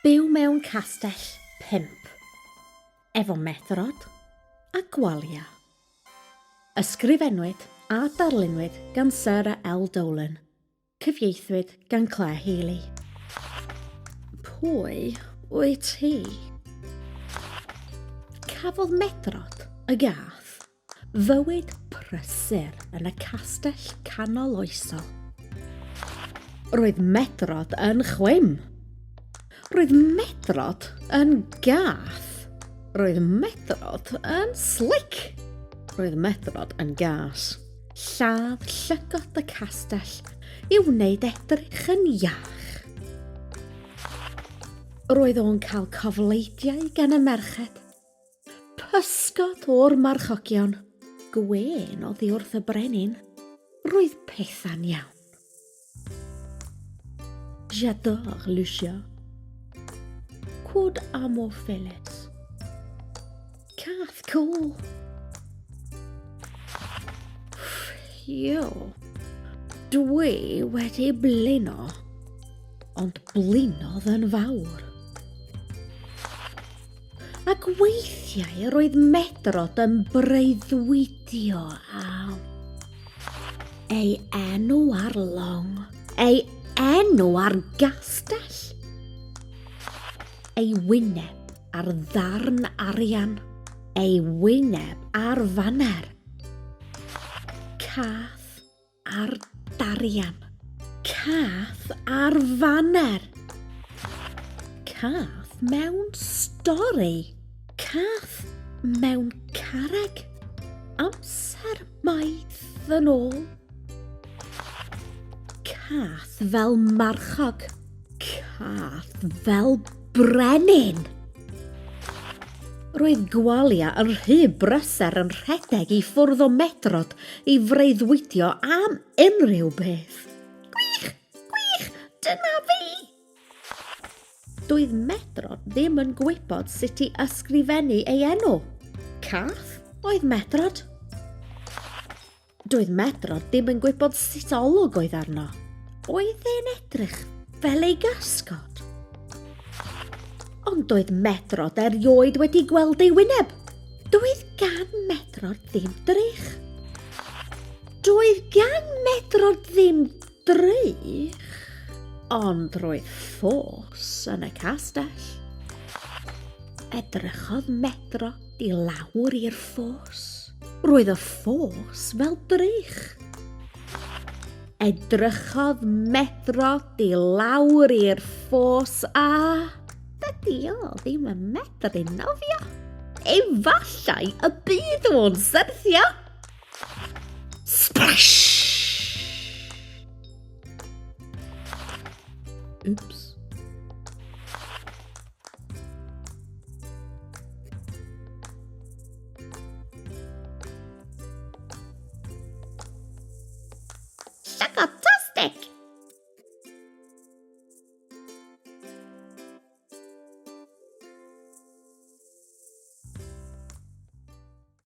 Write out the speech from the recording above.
Byw mewn castell pimp. Efo Medrod a Gwalia. Ysgrifennwyd a darlunwyd gan Sarah L Dolan. Cyfieithwyd gan Claire Healy. Pwy wyt ti? Cafodd Medrod, y gath, fywyd prysur yn y castell canol oesol. Roedd Medrod yn chwim. Roedd Medrod yn gath. Roedd Medrod yn slick. Roedd Medrod yn gas. Lladd llygod y castell i'w wneud edrych yn iach. Roedd o'n cael cofleidiau gan y merched, pysgod o'r marchogion, gwên oddi wrth y brenin. Roedd pethau'n iawn. J'adore Lucia. Quod amo feles. Cath cool. Phew. Dwi wedi blino. Ond blinodd yn fawr. Ac weithiau roedd Medrod yn breuddwydio am ei enw ar long, ei enw ar gastell, ei wyneb ar ddarn arian, ei wyneb ar faner. Cath ar darian. Cath ar faner. Cath mewn stori. Cath mewn carreg. Amser maith yn ôl. Cath fel marchog. Cath fel brenin. Roedd Gwalia yn rhy brysur yn rhedeg i ffwrdd o Medrod i freuddwydio am unrhyw beth. Gwych! Gwych! Dyna fi! Doedd Medrod ddim yn gwybod sut i ysgrifennu ei enw. Cath oedd Medrod. Doedd Medrod ddim yn gwybod sut olwg oedd arno. Oedd e'n edrych fel ei gasgod? Ond doedd Medrod erioed wedi gweld ei wyneb. Doedd gan Medrod ddim drych. Doedd gan Medrod ddim drych. Ond roedd ffos yn y castell. Edrychodd Medrod i lawr i'r ffos. Roedd y ffos fel drych. Edrychodd Medrod i lawr i'r ffos a... Dydy o ddim yn medru nofio. Efallai y bydd o'n syrthio. Splash! Oops. Llygod tastic!